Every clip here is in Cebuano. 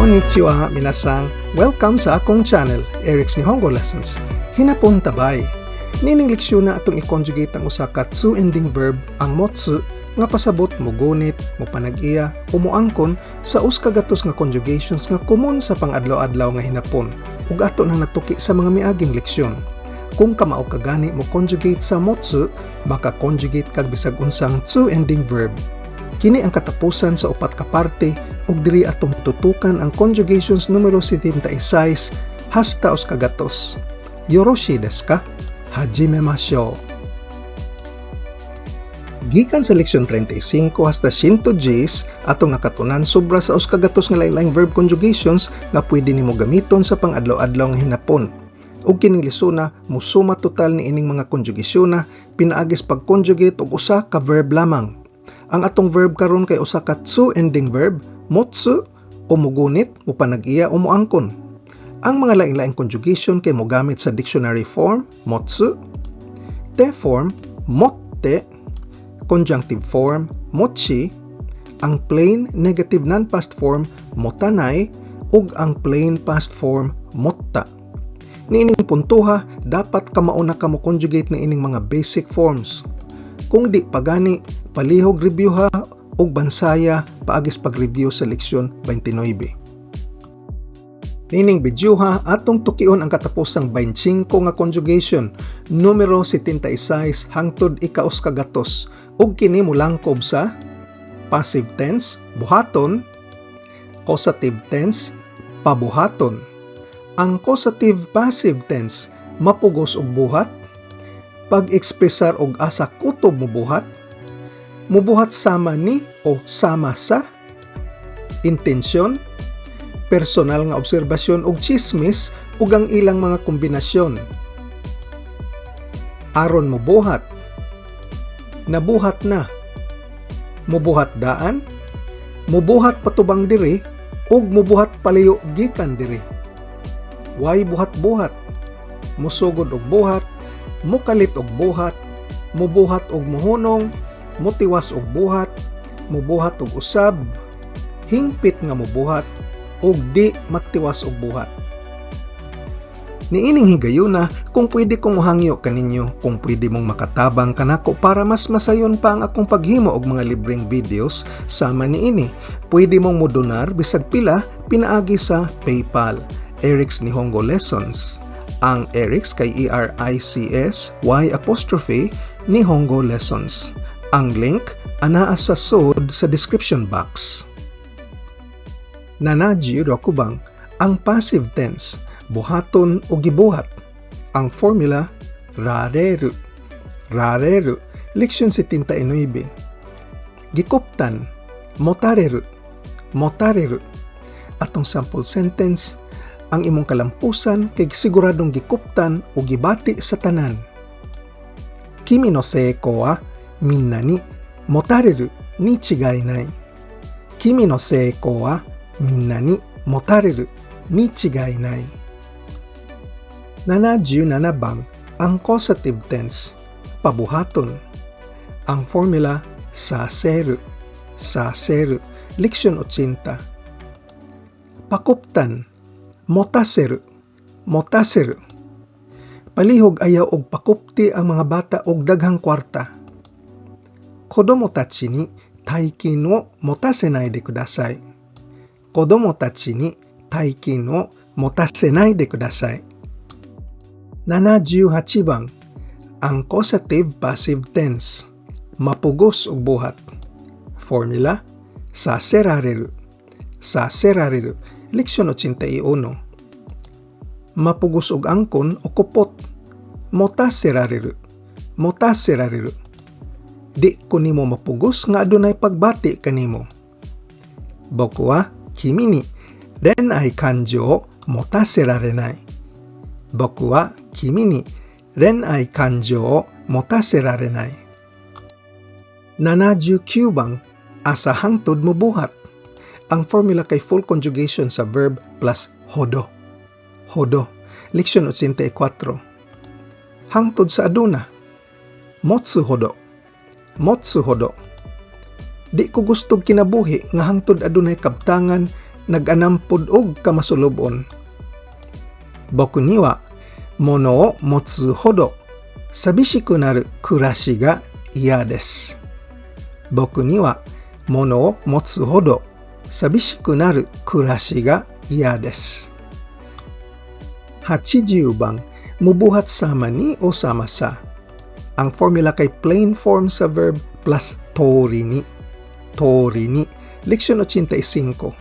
Konnichiwa, minasan. Welcome sa akong channel, Eric's Nihongo Lessons. Hinapon tabay. Nining leksyon na atong i-conjugate ang usa ka tsu-ending verb, ang motsu, nga pasabot mogunit, mopanag-iya o moangkon sa 100 nga conjugations nga komon sa pang-adlaw-adlaw nga hinapon ug ato nang natuki sa mga miaging leksyon. Kung kamao ka gani mo conjugate sa motsu, maka-conjugate kag bisag unsang tsu-ending verb. Kini ang katapusan sa upat ka parte ug diri atong tutukan ang conjugations numero 76 hasta 100. Yoroshi desu ka? Hajime mashou. Gikan sa leksyon 35 hasta 110, atong nakatunan sobra sa 100 nga lain-laing verb conjugations nga pwede nimo gamiton sa pang-adlaw-adlaw nga hinapon. Ug kining lisuna musuma total ni ining mga conjugasyon na pinaagis pag-conjugate og usa ka verb lamang. Ang atong verb karon kay usa ka tsu-ending verb, motsu, o mugunit, mopanag-iya o moangkon. Ang mga lain-laing conjugation kay mogamit sa dictionary form, motsu, te form, motte, conjunctive form, mochi, ang plain negative non-past form, motanai, ug ang plain past form, motta. Niining puntuha, dapat kamao na ka mo conjugate ni ining mga basic forms. Kung di pa gani, palihog review ha ug bansaya paagis pag-review sa leksyon 29. Nining videoha, atong tukion ang katapusang 25 nga conjugation, numero 76 hangtod ika-100, ug kini molangkob sa passive tense, buhaton, causative tense, pabuhaton. Ang causative passive tense, mapugos og buhat, pag-ekspresar og asa kutob mobuhat, mubuhat sama ni o sama sa, intensyon, personal nga obserbasyon ug chismis ug ang ilang mga kombinasyon. Aron mobuhat, nabuhat na, mubuhat daan, mubuhat patubang diri ug mubuhat paliyo gikan diri. Way buhat-buhat, musugod og buhat, mukalit og buhat, mubuhat og muhunong, mutiwas og buhat, mubuhat og usab, hingpit nga mubuhat, ug di matiwas og buhat. Niining higayuna, kung pwede kong mohangyo kaninyo, kung pwede mong makatabang kanako para mas masayon pa ang akong paghimo og mga libreng videos sama niini. Pwede mong modonar bisag pila pinaagi sa PayPal. Eric's Nihongo Lessons. Ang Eric's kay Erics Y apostrophe Nihongo Lessons. Ang link anaa sa sod sa description box. 76番, ang passive tense, buhaton o gibuhat. Ang formula, rareru. Rareru, leksyon 79. Gikuptan, motareru. Motareru. Atong sample sentence, ang imong kalampusan kay siguradong gikuptan o gibati sa tanan. Kimi no seiko wa minna ni motareru ni chigai nai. Kimi no seiko wa minna ni motareru ni chigai nai. 77番, ang causative tense, pabuhaton. Ang formula, saseru. Saseru, leksyon 80. Pakuptan, motaseru. Motaseru. Palihog ayaw og pakupti ang mga bata og daghang kwarta. Kodomo tachi ni taikin wo motasenai de kudasai. Kodomo tachi ni taikin wo motasenai de kudasai. 78番, ang causative passive tense, mapugos og buhat. Formula, saserareru. Saserareru, leksyon 81. Mapugos og angkon o kupot. Motaserareru. Motaserareru. Di ko nimo mapugos nga adunay pagbati kanimo. Boku wa kimi ni renai kanjo o motaserarenai. Boku wa kimi ni renai kanjo o motaserarenai. 79番, asa hangtod mobuhat. Ang formula kay full conjugation sa verb plus hodo. Hodo. Leksyon 84. Hangtod sa aduna. Motsu hodo. Motsu hodo. Di ko gustog kinabuhi nga hangtod adunay kabtangan Nag-anam pud og kamasulub-on. 僕には物を持つほど寂しくなる暮らしが嫌です。僕には物を持つほど寂しくなる暮らしが嫌です。80 bang, mubuhat sama ni o sama sa. Ang formula kay plain form sa verb plus 通りに. 通りに. Leksyon 85.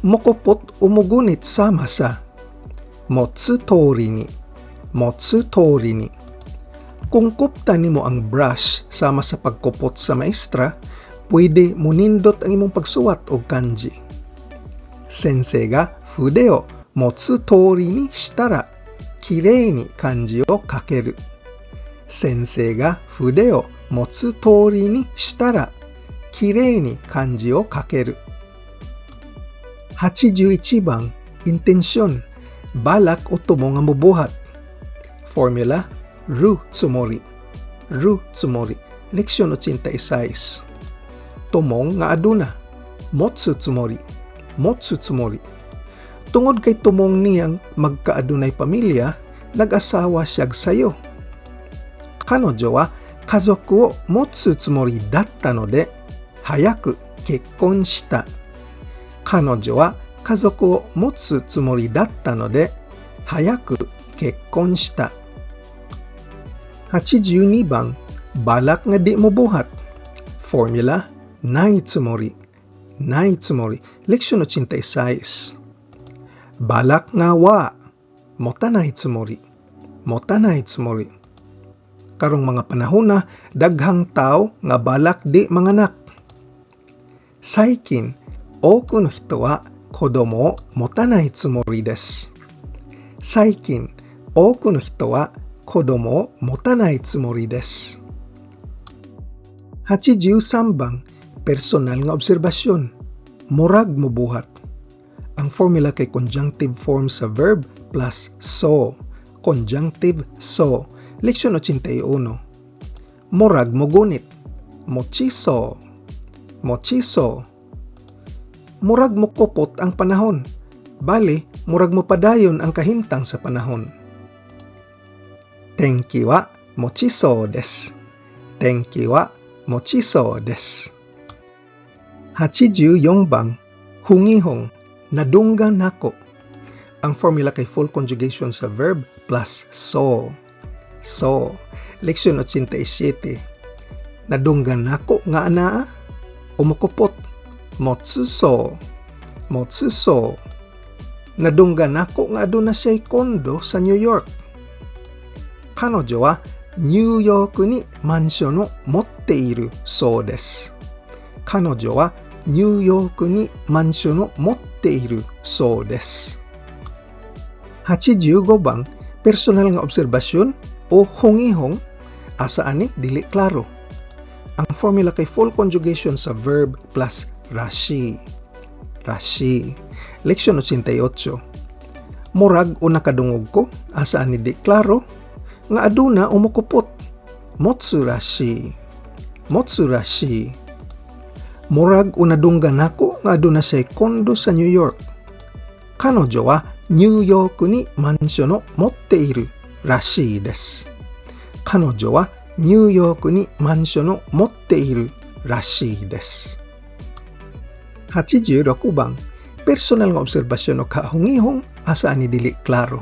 Mokupot o mugunit sama sa. 持つ通りに. 持つ通りに. Kung kupta nimo ang brush sama sa pagkupot sa maestra, pwede munindot ang imong pagsuwat og kanji. 先生が筆を持つ通りにしたら、綺麗に漢字を書ける。先生が筆を持つ通りにしたら、綺麗に漢字を書ける。81 bang, intensyon, balak o tumo nga mubuhat. Formula, るつもり. るつもり. Leksyon 86. Tumong nga aduna. 持つつもり. 持つつもり. Tungod kay tumong niyang magkaadunay pamilya, nag-asawa siyag sayo. 彼女は家族を持つつもりだったので、早く結婚した。彼女は家族を持つつもりだったので、早く結婚した。82 bang, balak nga di mobuhat. Formula, ないつもり. ないつもり. Leksyon 86. Balak nga wa. 持たないつもり. 持たないつもり. Karong mga panahona, daghang tao nga balak di manganak. 最近、多くの人は子供を持たないつもりです。最近、多くの人は子供を持たないつもりです。83 bang, personal nga obserbasyon. Murag mobuhat. Ang formula kay conjunctive form sa verb plus そう. Conjunctive そう. Leksyon 81. Murag mogunit. 持ちそう. 持ちそう. Murag mokupot ang panahon. Bali, murag mopadayon ang kahimtang sa panahon. 天気は持ちそうです。天気は持ちそうです。84 bang, hungihong, nadunggan nako. Ang formula kay full conjugation sa verb plus そう. そう. Leksyon 87. Nadunggan nako nga anaa o mokupot. 持つそう. 持つそう. Nadunggan nako nga aduna siya'y kondo sa New York. 彼女はニューヨークにマンションを持っているそうです。彼女はニューヨークにマンションを持っているそうです。85 bang, personal nga obserbasyon o hungihong, asa ani dili klaro. Ang formula kay full conjugation sa verb plus らしい. らしい. Leksyon 88. Murag o nakadungog ko, asa ani di klaro, nga aduna o mokupot. 持つらしい. 持つらしい. Murag o nadunggan nako nga aduna siya'y kondo sa New York. 彼女はニューヨークにマンションを持っているらしいです。彼女はニューヨークにマンションを持っているらしいです。86 bang, personal nga obserbasyon o kahungihong, asa ani dili klaro.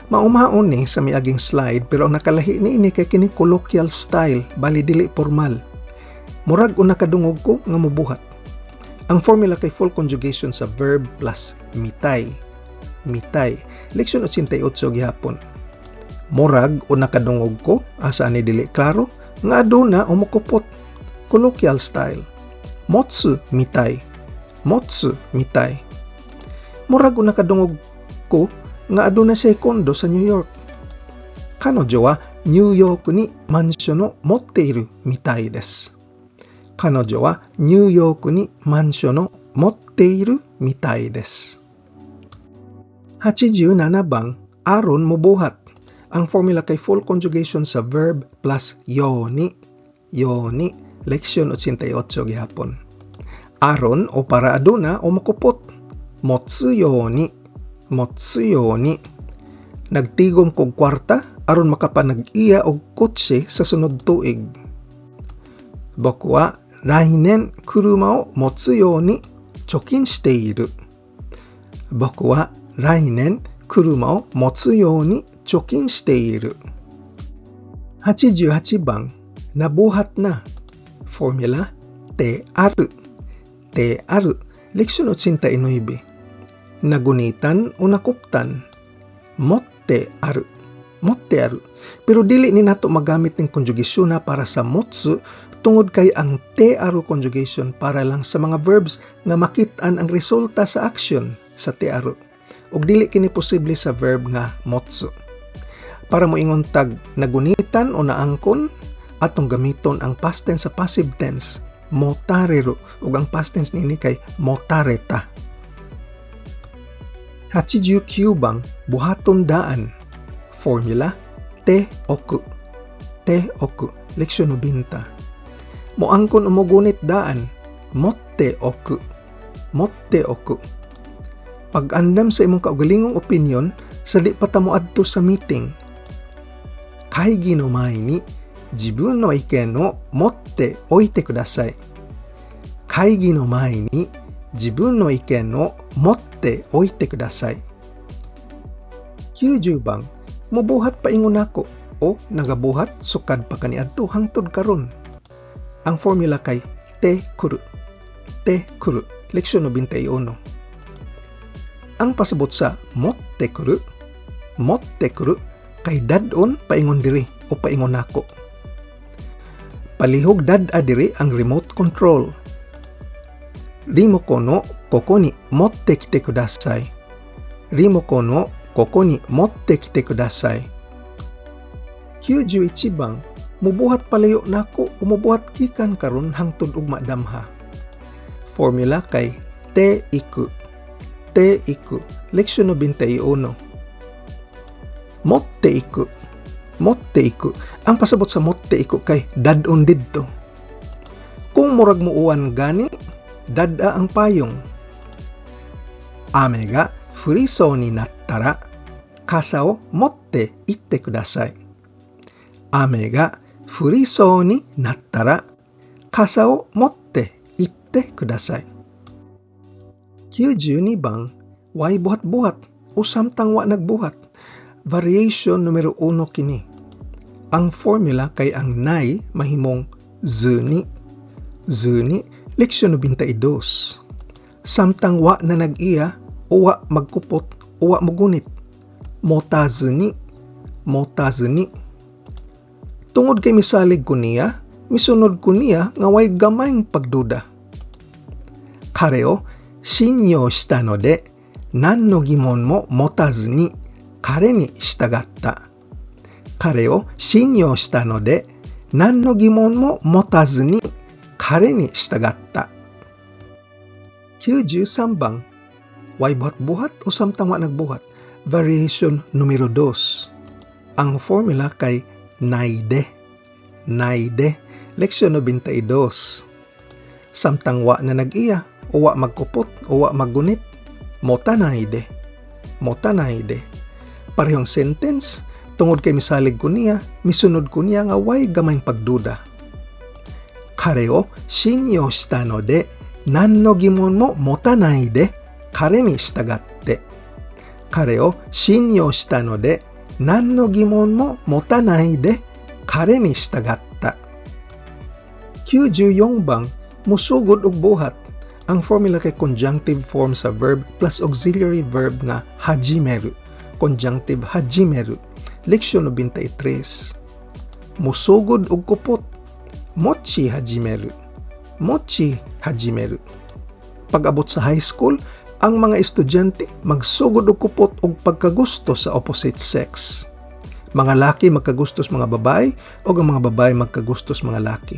Maumaon ni sa miaging slide, pero ang nakalahi niini kay kini colloquial style, bali dili formal. Murag o nakadungog ko nga mobuhat. Ang formula kay full conjugation sa verb plus みたい. みたい. Leksyon 88 gihapon. Murag o nakadungog ko, asa ani dili klaro, nga aduna o mokupot. Colloquial style. 持つみたい. 持つみたい. Murag o nakadungog ko nga aduna siya'y kondo sa New York. 彼女はニューヨークにマンションを持っているみたいです。彼女はニューヨークにマンションを持っているみたいです。87 bang, aron mobuhat. Ang formula kay full conjugation sa verb plus ように. ように. Leksyon 88 gihapon. Aron o para aduna o mokupot. Motsu you ni, motsu you ni. Nagtigom kog kwarta aron makapanag-iya og kotse sa sunod tuig. Boku wa 来年車を持つように貯金している。僕は来年車を持つように貯金している。88 番 nabuhat na. Formula te aru. Te aru. Leksyon 89. Nagunitan o nakuptan. Motte aru. Motte aru. Pero dili ni nato magamit ning conjugation na para sa motsu tungod kay ang te aru conjugation para lang sa mga verbs nga makit-an ang resulta sa action sa te aru. Ug dili kini posible sa verb nga motsu. Para moingon tag nagunitan o naangkon, atong gamiton ang past tense sa passive tense, motareru, ug ang past tense niini kay motareta. 89 bang buhaton daan. Formula te oku. Te oku. Leksyon 90. Moangkon o mogunit daan. Motte oku. Motte oku. Pag-andam sa imong kaugalingong opinion sa di pa ta moadto sa meeting. 会議の前に自分の意見を持っておいてください。会議の前に自分の意見を持っておいてください。90 bang mobuhat paingon nako o nagabuhat sukad pa kaniadto hangtod karon. Ang formula kay te kuru. Te kuru. Leksyon 91. Ang pasabot sa motte kuru kay dad-on paingon diri o paingon nako. Palihog dad-a diri ang remote control. Rimokon o koko ni motte kite kudasai. Rimokon o koko ni motte kite kudasai. 91 bang mubuhat palayo nako o mubuhat gikan karon hangtod ugma damha. Formula kay te iku. Te iku. Leksyon 91. Motte iku. Motte iku. Ang pasabot sa motte iku kay dad-on didto. Kung murag muuwan gani, dad-a ang payong. Ame ga furisou ni nattara, kasa o motte itte kudasai. Ame ga furisou ni nattara, kasa o motte itte kudasai. 92 bang way buhat-buhat o samtang wa nagbuhat. Variation numero 1 kini. Ang formula kay ang nay mahimong zuni. Zuni, leksyon 92. Samtang wa na nag-iya, o wa magkupot, o wa mugunit. Motazu ni, motazu ni. Tungod kay misalig ko niya, misunod ko niya nga way gamayng pagduda. Kare o shinyo shita no de, nan no gimon mo motazu ni kare ni shitagatta. 彼を信用したので、何の疑問も持たずに彼に従った。93 bang way buhat-buhat o samtang wa nagbuhat. Variation numero 2. Ang formula kay naide. Naide. Leksyon 92. Samtang wa na nag-iya, o wa magkupot, o wa maggunit, mota naide. Mota naide. Parehong sentence, tungod kay misalig ko niya, misunod ko niya nga way gamayng pagduda. 彼を信用したので、何の疑問も持たないで彼に従って。彼を信用したので、何の疑問も持たないで彼に従った。94 bang musugod og buhat. Ang formula kay conjunctive form sa verb plus auxiliary verb nga hajimeru. Conjunctive hajimeru. Leksyon 93. Musugod og kupot. Mochi hajimeru. Mochi hajimeru. Pag-abot sa high school, ang mga estudyante magsugod og kupot og pagkagusto sa opposite sex. Mga laki magkagusto sa mga babae o ang mga babae magkagusto sa mga laki.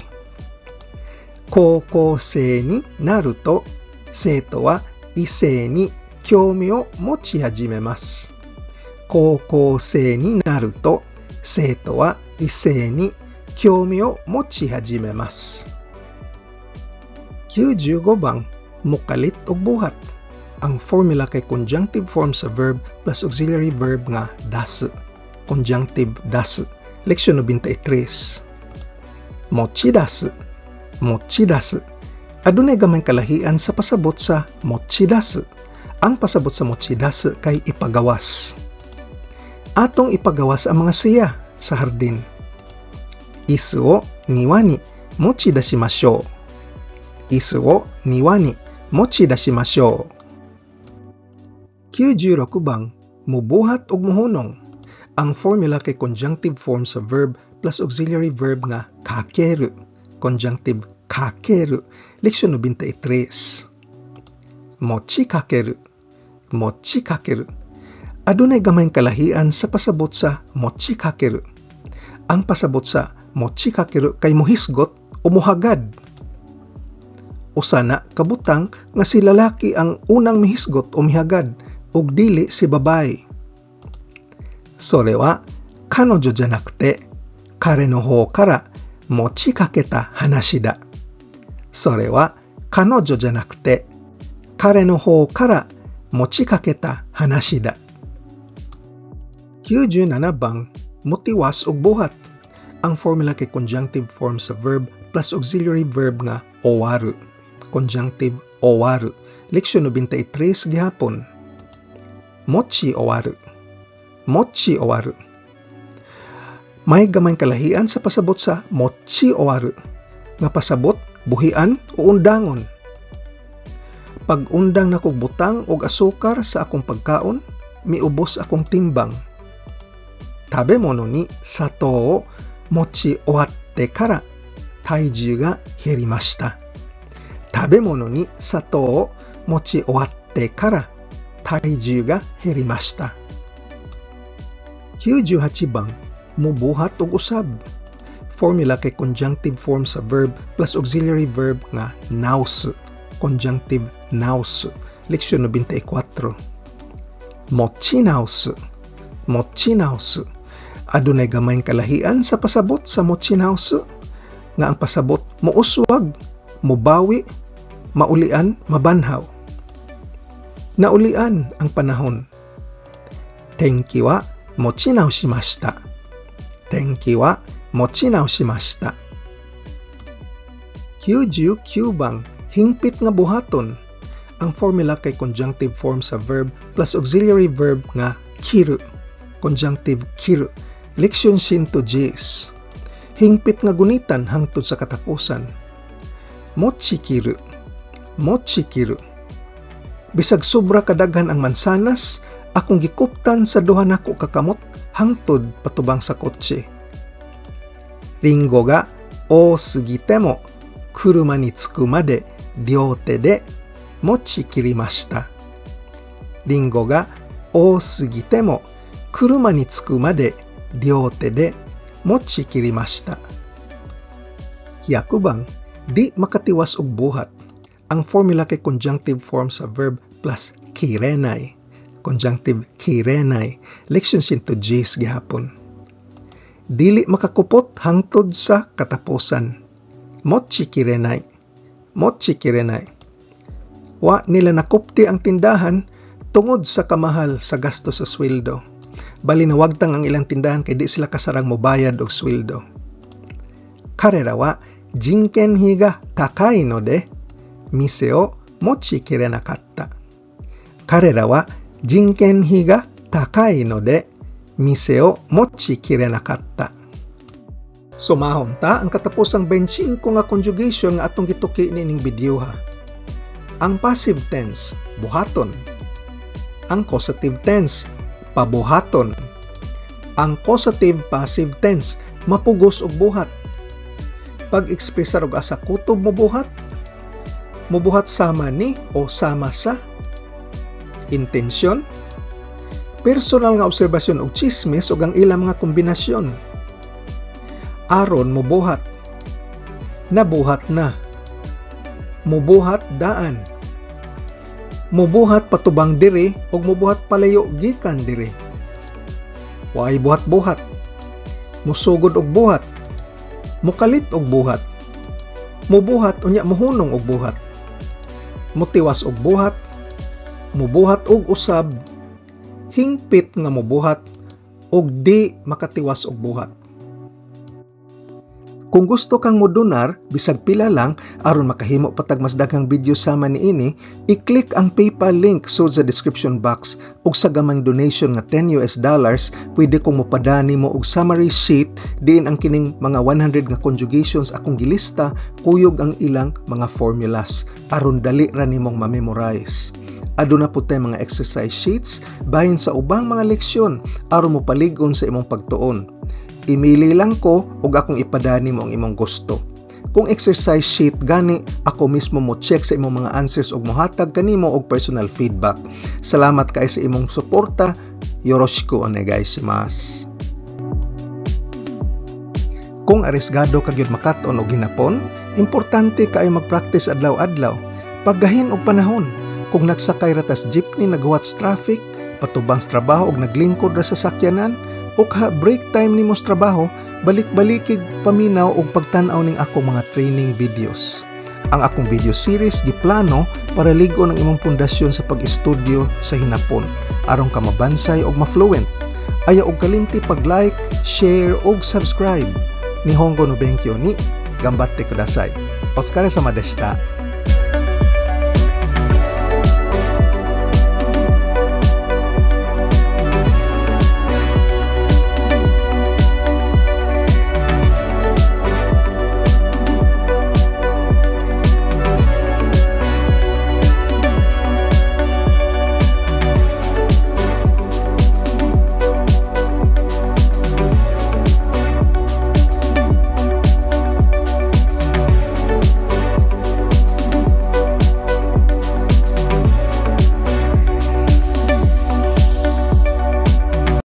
Koukousei ni naru to, seito wa isei ni kyoumi o mochi hajimemasu. Koukousei ni naru to, seito wa isei ni kyoumi o mochi hajimemasu. 95 bang mukalit og buhat. Ang formula kay conjunctive form sa verb plus auxiliary verb nga dasu. Conjunctive dasu. Leksyon 93. Mochidasu. Mochidasu. Adunay gamay kalahian sa pasabot sa mochidasu. Ang pasabot sa mochidasu kay ipagawas. Atong ipagawas ang mga siya sa hardin. Isu o niwa ni mochidashimashou. Isu o niwa ni mochidashimashou. 96 bang, mubuhat og muhunong. Ang formula kay conjunctive form sa verb plus auxiliary verb nga kakeru. Conjunctive kakeru. Leksyon 93. Mochi kakeru. Mochi kakeru. Adunay gamayng kalahian sa pasabot sa mochi kakeru. Ang pasabot sa mochi kakeru kay muhisgot o muhagad. Usa na kabutang nga si lalaki ang unang mihisgot o mihagad ug dili si babaye. Sore wa kanojo janakute kare no hou kara mochikaketa hanashi da. Sore wa kanojo janakute kare no hou kara mochikaketa hanashi da. 97 bang, motiwas og buhat. Ang formula kay conjunctive form sa verb plus auxiliary verb nga owaru. Conjunctive owaru. Leksyon 93 gihapon. Mochi owaru. Mochi owaru. May gamayng kalahian sa pasabot sa mochi owaru. Nga pasabot, buhian o undangon. Pag-undang nakog butang og asukar sa akong pagkaon, miubos akong timbang. Tabemono ni sato o mochi owatte kara taiju ga herimashita. Tabemono ni sato o mochi owatte kara taiju ga herimashita. 98 bang, mubuhat og usab. Formula kay conjunctive form sa verb plus auxiliary verb nga nausu. Conjunctive nausu. Leksyon 94. Mochi nausu. Mochi nausu. Adunay gamayng kalahian sa pasabot sa mochi nausu nga ang pasabot mouswag, mobawi, maulian, mabanhaw. Naulian ang panahon. Tenki wa mochi naoshimashita. Tenki wa mochi naoshimashita. 99 bang, hingpit nga buhaton. Ang formula kay conjunctive form sa verb plus auxiliary verb nga kiru. Conjunctive kiru. Leksyon 110. Hingpit nga gunitan hangtod sa katapusan. Mochi kiru. Mochi kiru. Bisag sobra kadaghan ang mansanas, akong gikuptan sa duha nako ka kamot hangtod patubang sa kotse. Ringo ga osugite mo kuruma ni tsuku made ryote de mochi kirimashita. Ringo ga osugite mo kuruma ni tsuku made ryote de mochi kirimashita. Hyakubang, di makatiwas og buhat. Ang formula kay conjunctive form sa verb plus kirenai. Conjunctive kirenai. Leksyon 110 gihapon. Dili makakupot hangtod sa katapusan. Mochi kirenai. Mochi kirenai. Wa nila nakupti ang tindahan tungod sa kamahal sa gasto sa sweldo. Bali nawagtang ang ilang tindahan kay di sila kasarang mobayad og sweldo. Karera wa jinkenhi ga takai no de mise o mochi kirenakatta. Karera wa jinkenhi ga takai no de mise o mochi kirenakatta. Sumahon ta ang katapusang 25 nga conjugation nga atong gituki niining video ha. Ang passive tense, buhaton. Ang causative tense, pabuhaton. Ang causative passive tense, mapugos og buhat. Pag-ekspresar og asa kutob mobuhat, mobuhat sama ni o sama sa. Intensyon, personal nga obserbasyon og chismis ug ang ilang mga kombinasyon. Aron mobuhat, nabuhat na, mobuhat daan, mobuhat patubang diri ug mobuhat palayo gikan diri. Waay buhat-buhat, mosugod og buhat, mokalit og buhat, mobuhat unya mohunong og buhat, motiwas og buhat, Mubuhat og usab, hingpit nga mubuhat, ug di makatiwas og buhat. Kung gusto kang modonar, bisag pila lang, aron makahimo pa tag mas daghang video sama niini, i-click ang PayPal link sud sa description box ug sa gamayng donation nga US$10, pwede kong mopadani mo og summary sheet diin ang kining mga 100 nga conjugations akong gilista kuyog ang ilang mga formulas aron dali ra nimong ma-memorize. Aduna pud tay mga exercise sheets bahin sa ubang mga leksyon aron mopalig-on sa imong pagtuon. Imili lang ko ug akong ipadani mo ang imong gusto. Kung exercise sheet gani, ako mismo mo check sa imong mga answers ug mohatag kanimo og personal feedback. Salamat kay sa imong suporta. Yoroshiku onegaishimasu. Kung arisgado ka gyud makat-on og hinapon, importante kaayo mag-practice adlaw-adlaw. Paggahin og panahon. Kung nagsakay ra tas jeepney naghuwat sa traffic, patubang sa trabaho og naglingkod ra sa sakyanan, o ka break time nimo sa trabaho, balik-balikig paminaw og pagtan-aw ning akong mga training videos. Ang akong video series giplano para lig-on ang imong pundasyon sa pag-estudyo sa hinapon aron ka mabansay og ma-fluent. Ayaw og kalimti pag-like, share og subscribe. Nihongo no benkyo ni ganbatte kudasai. Otsukaresama deshita.